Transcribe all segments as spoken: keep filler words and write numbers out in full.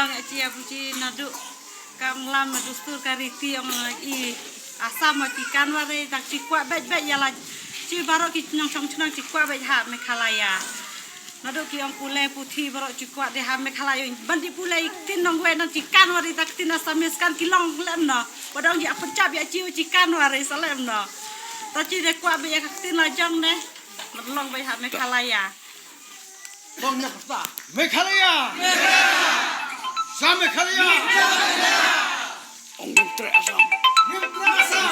Ong chi ya buji naduh ka nglam na dustur ka riti ong i Assam ma chi Kanwari tak chi kwah bej bej ya la chi baroh ki nongshong chnong chi kwah bej ha Meghalaya. Naduh ki ong pule puthi baroh chi kwah de ha Meghalaya ban di pule i ktien nongwei nang chi Kanwari tak ktien Assamese kan ki long lem no. Ba dang ya pynchap ya chi chi Kanwari sa lem no. Ta chi de kwah bej ya ka ktien la jong ne. Mat long bej ha Meghalaya. Bong na kata. Meghalaya. Sa Meghalaya. Ong ngim treh Assam. Ngim treh Assam.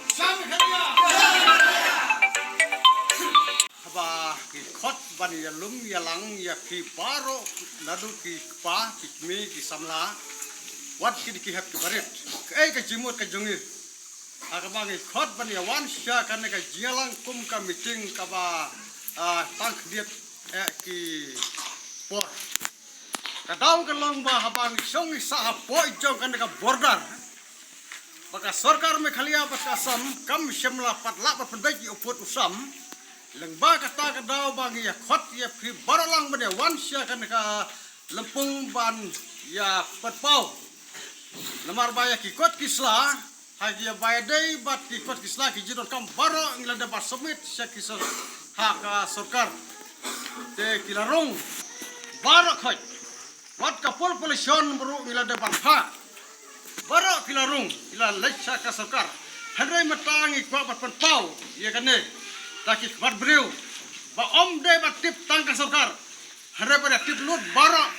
Sa Meghalaya. Haba ki khot ban ïalum ïalang ïa phi baroh naduh ki kpa ki kmie ki samla. Wat ki dei ki hep ki barit. Kaei ka jingmut ka jong ngi. Ha kaba ngi khot ban ïa wan sha kane ka jingïalang kum ka meeting kaba, ah, tang khyndiat eh ki por. Ka daw ka long ba haba ngi shong ngi sah hapoh jong kane ka border. Ba ka sorkar Meghalaya bad ka Assam kam shym la pat lah ban pynbeit ïa u pud u sam. Lyngba kata ka daw ba ngi ïa khot ïa phi baroh lang ban ïa wan sha kane ka lympung ban ïa pynpaw. Namar ba ïa ki kot ki sla ha ki ïa bai dei bad ki kot ki sla ki jingdonkam baroh ngi la dep ban submit sha ki sor-, ha ka sorkar. Te ki la rung baroh khoit. Wat ka pol pollution baroh ngi la dep ban pha. Baroh ki la rung ki la leit sha ka sorkar. Hynrei mynta ngi kwah ban pynpaw ïa kane da ki khmat briew ba ym dei ban tip tang ka sorkar. Hynrei ba da tip lut baroh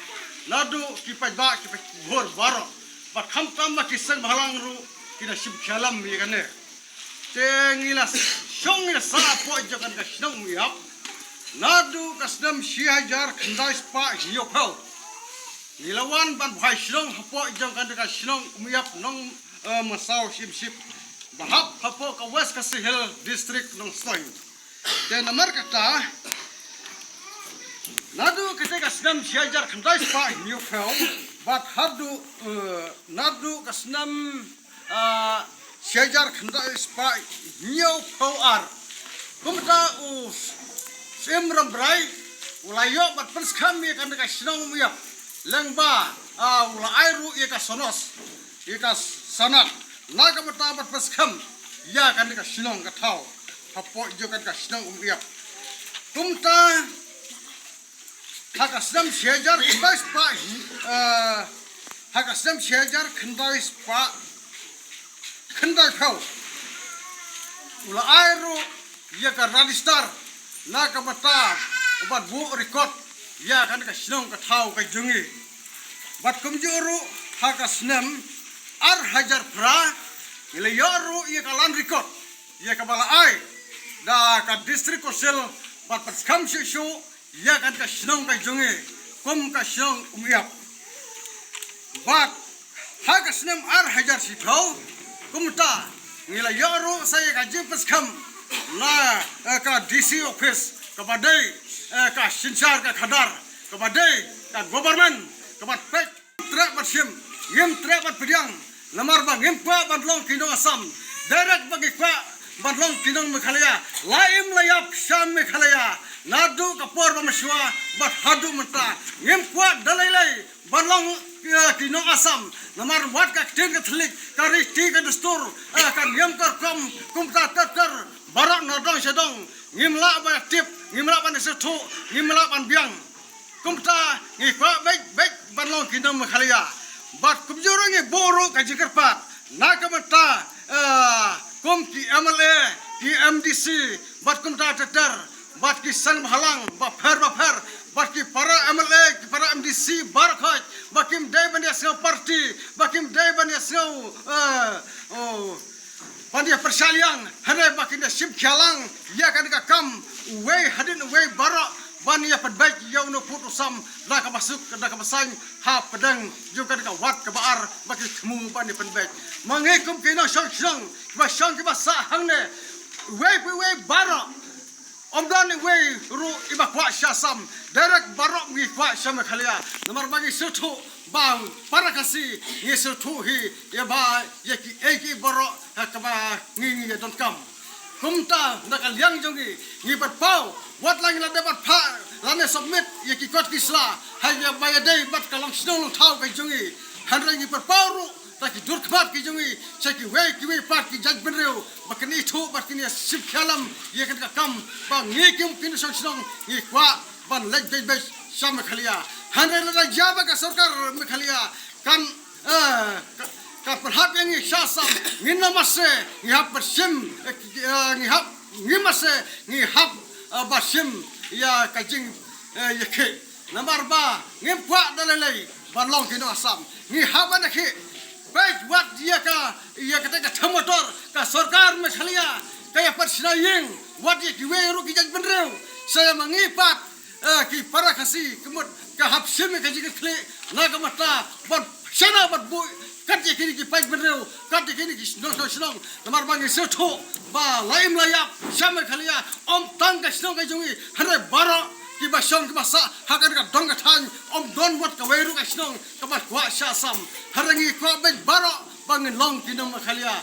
naduh ki paidbah ki paidbah baroh. Bad khamtam ba ki seng bhalang ruh ki da shim khia lem ïa kane. Te ngi la shong ngi la sah hapoh jong kane ka shnong Umïap naduh ka snem shi hajar khyndai spah hynñiewphew. Ngi la wan ban bhai shnong hapoh jong kane ka shnong Umïap Nong, eh, Masaw Shimship. Ba hap hapoh ka West Khasi Hills District Nongstoiñ. Te namar kata, naduh kata ka snem shi hajar khyndai spah hynñiewphew, bad haduh, eh, naduh ka snem, ah, shi hajar khyndai spah hynñiewphew ar. Kumta u Syiem Rambrai, u la ïoh ban pynskhem ïa kane ka shnong Umïap. Lyngba, ah, u la ai ruh ïa ka sonos. Ïa ka sanad na ka bynta ban pynskhem ïa kane ka shnong ka thaw hapoh jong kane ka shnong Umïap. Kumta ha ka snem shi hajar khyndai spah, eh, ha ka snem shi hajar khyndai spah khyndaiphew u la ai ruh ïa ka register na ka bynta ban buh record ïa kane ka shnong ka thaw ka jong ngi. Bad kumjuh ruh ha ka snem ar hajar phra ngi la ïoh ruh ïa ka land record ïa kaba la ai da ka District Council ban pynskhem shuh shuh ïa kane ka shnong ka jong ngi kum ka shnong Umïap. Bad ha ka snem ar hajar shiphew kumta ngi la ïoh ruh sa ïa ka jingpynskhem na, eh, ka D C office kaba dei, eh, ka synshar ka khadar kaba dei ka government kaba peit. Treh ban shim, ngim treh ban pdiang. Namar ba ngim kwah ban long ki nong Assam. Direct ba ngi kwah ban long ki nong Meghalaya. La im la ïap sha Meghalaya naduh ka por ba mynshuwa bad haduh mynta. Ngim kwah da lei lei ban long, eh, ki nong Assam. Namar wat ka ktien ka thylliej, ka riti ka dustur, eh, ka niam ka rukom, kumta ter ter baroh na dong sha dong. Ngim lah ban tip, ngim lah ban sngewthuh, ngim lah ban biang. Kumta ngi kwah beit beit ban long ki nong Meghalaya. Bad kumjuh ruh ngi buh ruh ka jingkyrpad na ka bynta, eh, kum ki M L A, ki M D C, bad kumta ter ter, bad ki seng bhalang bapher bapher, bad ki para M L A, ki para M D C baroh khoit, ba kim dei ban ïa sngew party, ba kim dei ban ïa sngew, eh, oh, ban ïa pyrshah liang, hynrei ba kin da shim khia lang ïa kane ka kam uwei hadien uwei baroh ban ïa pynbeit ïa une u pud u sam da kaba suk da kaba saiñ ha pdeng jong kane ka ward kaba ar ba ki thmu ban ïa pynbeit. Ma ngi kum ki nongshong shnong kiba shong kiba sah hangne uwei pa uwei baroh. Ym don iwei ruh iba kwah sha Assam, direct baroh ngi kwah sha Meghalaya. Namar ba ngi sngewthuh ba para Khasi ngi sngewthuh hi ïa ba ïa kiei kiei baroh ha kaba ngi ngi ïa donkam. Kumta na ka liang jong ngi, ngi pyrpaw, wat la ngi la dep ban phah lane submit ïa ki kot ki sla ha ïa ba ïadei bad ka long shnong long thaw ka jong ngi. Hynrei ngi pyrpaw ruh da ki dur khmat ki jong ngi sha kiwei kiwei pat ki jaitbynriew ba kin ithuh bad kin ïa shim khia lem ïa kane ka kam ba ngi kum ki nongshong shnong ngi kwah ban leit beit beit sha Meghalaya. Hynrei lada ïa ba ka sorkar Meghalaya kan, eh, ka, ka pyrhap ïa ngi sha Assam, ngi na mase ngi hap bad shim, eh, eh, ngi hap, ngi mase ngi hap, eh, bad shim ïa ka jing, eh, ïa ki. Namar ba ngim kwah da lei lei ban long ki nong Assam. Ngi hap ban ki peit wat ïa ka, ïa kata ka thamotor ka sorkar Meghalaya ka ïa pat shna ïing wat ïa kiwei ruh ki jaitbynriew. Sa ïa ma ngi pat, eh, ki para Khasi ka mut ka hap shim ïa ka jingkitkhlieh na ka bynta ban shna ban buh kat ïa kine ki paidbynriew, kat ïa kine ki shnong shnong shnong. Namar ba ngi sngewthuh ba la im la ïap sha Meghalaya ym tang ka shnong ka jong ngi, hynrei baroh kiba shong kiba sah ha kane ka dong ka thaiñ, ym don wat kawei ruh ka shnong kaba kwah sha Assam. Hynrei ngi kwah beit baroh ba ngin long ki nong Meghalaya.